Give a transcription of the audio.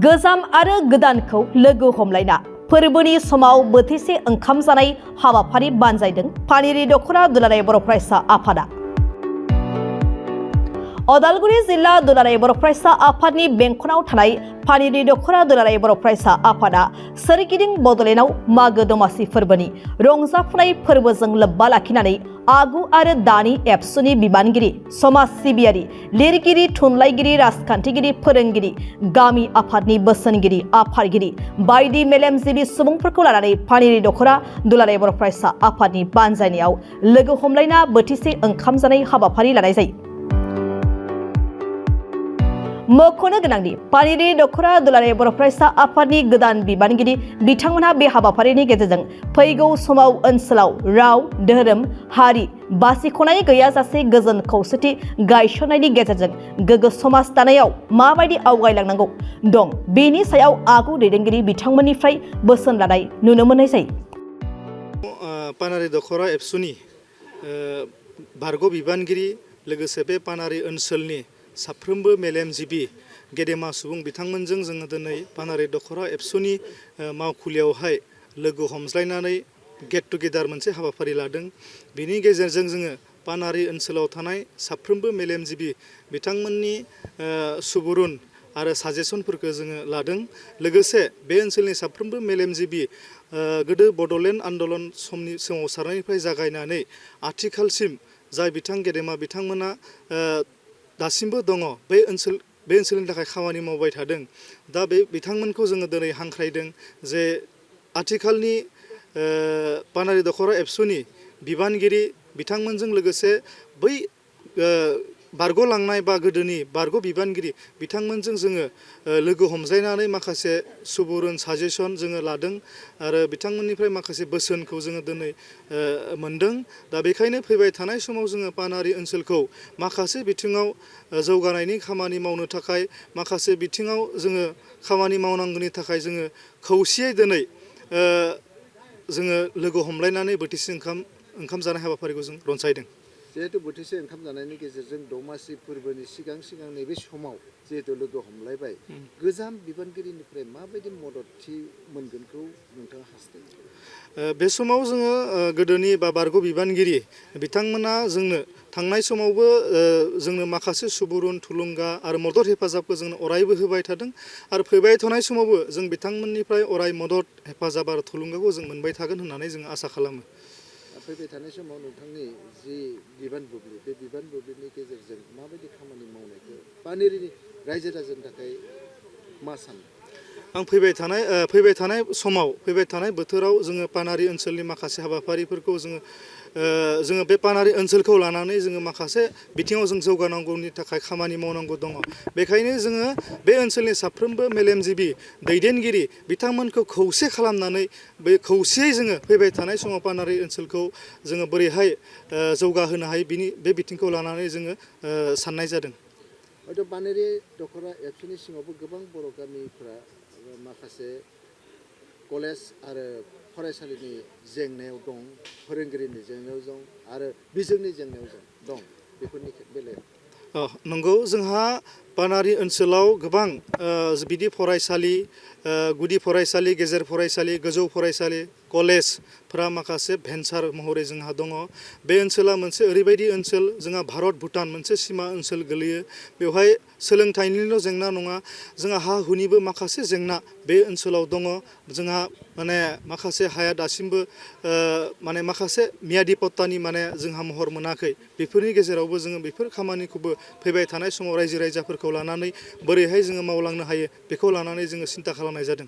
गोजाम आरो गोदानखौ लोगो हमलायना फोरबोनि समाव बोथिसे ओंखाम जानाय हाबाफारि बानजायदों पानेरि दख'रा दुलाराय बर' फरायसा आफादा। उदालगुरि जिल्ला दुलाराय बर' फरायसा आफादनि बेंखनाव थानाय पानेरि दख'रा दुलाराय बर' फरायसा आफादा सोरगिदिं बड'लेण्डआव मागो दमासि फोरबोनि रंजाफुनाय फोरबोजों लोब्बा लाखिनानै आगु आरो दानि एबसुनि बिबानगिरि, समाज सिबियारि, लिरगिरि, थुनलाइगिरि, राजखान्थिगिरि, फोरोंगिरि, गामि आफादनि बोसोनगिरि, आफादगिरि बायदि मेलेमजिबि सुबुंफोरखौ लानानै पानेरि दख'रा दुलाराय बर' फरायसा आफादनि बानजायनायाव लोगो हमलायना बोथिसे ओंखाम जानाय हाबाफारि लानाय जायो। मख'नो गोनांदि पानेरि दख'रा दुलाराय बर' फरायसा आफादनि गोदान बिबानगिरि बिथांमोनहा बे हाबाफारिनि गेजेरजों फैगौ समाव ओनसोलाव राव, धोरोम, हारि बासिख'नाय गैयाजासे गोजोन खौसेथि गायसननायनि गेजेरजों गोग्गो समाज दानायाव माबायदि आवगायलांनांगौ दं बेनि सायाव आगु दैदेनगिरि बिथांमोननिफ्राय बोसोन लानाय नुनो मोननाय जायो। पानेरि दख'रा एबसुनि बारग' बिबानगिरि लोगोसे बे पानेरि ओनसोलनि साफ्रोमबो मेलेमजिबि गेदेमा सुबुं बिथांमोनजों जोङो दिनै पानेरि दख'रा एबसुनि मावखुलियावहाय लोगो हमज्लायनानै गेट टुगेदार मोनसे हाबाफारि लादों। बिनि गेजेरजों जोङो पानेरि ओनसोलाव थानाय साफ्रोमबो मेलेमजिबि बिथांमोननि सुबुरुन आरो साजेसनफोरखौ जोङो लादों। लोगोसे बे ओनसोलनि साफ्रोमबो मेलेमजिबि गोदो बड'लेण्ड आन्दलन समनि सोमावसारनायनिफ्राय जागायनानै आथिखालसिम जाय गेदेमा बिथांमोना दासिमबो दङ बे ओनसोलनि थाखाय खामानि मावबाय थादों। दा बे बिथांमोनखौ जोङो दिनै हांख्रायदों जे आथिखालनि पानेरि दख'रा एबसुनि बिबानगिरि बिथांमोनजों लोगोसे बै बारग'लांनाय बा गोदोनि बारग' बिबानगिरि बिथांमोनजों जोङो लोगो हमज्लायनानै माखासे सुबुरुन साजेसन जोङो लादों आरो बिथांमोननिफ्राय माखासे बोसोनखौ जोङो दिनै मोनदों। दा बेखायनो फैबाय थानाय समाव जोङो पानेरि ओनसोलखौ माखासे बिथिङाव जौगानायनि खामानि मावनो थाखाय माखासे बिथिङाव जोङो खामानि मावनांगौनि थाखाय जोङो खौसेयै दिनै जोङो लोगो हमलायनानै बोथिसे ओंखाम जानाय हाबाफारिखौ जों रनसायदों। जिहेतु बोथिसे ओंखाम जानायनि गेजेरजों दमासि फोरबोनि सिगां नैबे समाव जिहेतु लोगो हमलायबाय, गोजाम बिबानगिरिनिफ्राय माबायदि मददथि मोनगोनखौ नोंथाङा हास्थायो? बे समाव जोङो गोदोनि बा बारग' बिबानगिरि बिथांमोना जोंनो थांनाय समावबो जोंनो माखासे सुबुरुन, थुलुंगा आरो मदद हेफाजाबखौ जोंनो अरायबो होबाय थादों आरो फैबाय थानाय समावबो जों बिथांमोननिफ्राय अराय मदद, हेफाजाब आरो थुलुंगाखौ जों मोनबाय थागोन होननानै जों आसा खालामो। फैबाय थानाय समाव नोंथांनि जि बिबान बुब्लि बे बिबान बुब्लिनि गेजेरजों माबायदि खामानि मावनायखौ पानेरिनि रायजो राजानि थाखाय मा सानो? आं फैबाय थानाय समाव फैबाय थानाय बोथोराव जोङो पानेरि ओनसोलनि माखासे हाबाफारिफोरखौ जोङो बे पानेरि ओनसोलखौ लानानै जोङो माखासे बिथिङाव जों जौगानांगौनि थाखाय खामानि मावनांगौ दङ। बेखायनो जोङो बे ओनसोलनि साफ्रोमबो मेलेमजिबि दैदेनगिरि बिथांमोनखौ खौसे खालामनानै बे खौसेयै जोङो फैबाय थानाय समाव पानेरि ओनसोलखौ जोङो बोरैहाय जौगाहोनो हायो बे बिथिंखौ लानानै जोङो साननाय जादों। हयथ' पानेरि दख'रा एबसुनि सिङावबो गोबां बर' गामिफोरा माखासे कलेज आरो फरायसालिनि जेंनायाव दं, फोरोंगिरिनि जेंनायाव दं आरो बिजोंनि जेंनायाव दं, बेफोरनि बेलायाव नंगौ, जोंहा पानेरि ओनसोलाव गोबां बिदि फरायसालि, गुदि फरायसालि, गेजेर फरायसालि, गोजौ फरायसालि, कलेजफोरा माखासे भेन्सार महरै जोंहा दङ। बे ओनसोला मोनसे ओरैबायदि ओनसोल, जोंहा भारत भुटान मोनसे सिमा ओनसोल गोलैयो। बेवहाय सोलोंथाइनिल' जेंना नङा, जोंहा हा हुनिबो माखासे जेंना बे ओनसोलाव दङ। जोंहा माखासे हाया दासिमबो माखासे मियादि पट्टानि जोंहा महर मोनाखै। बेफोरनि गेजेरावबो जोङो बेफोर खामानिखौबो फैबाय थानाय समाव रायजो राजाफोरखौ लानानै बोरैहाय जोङो मावलांनो हायो बेखौ लानानै जोङो सिन्था खालामनाय जादों।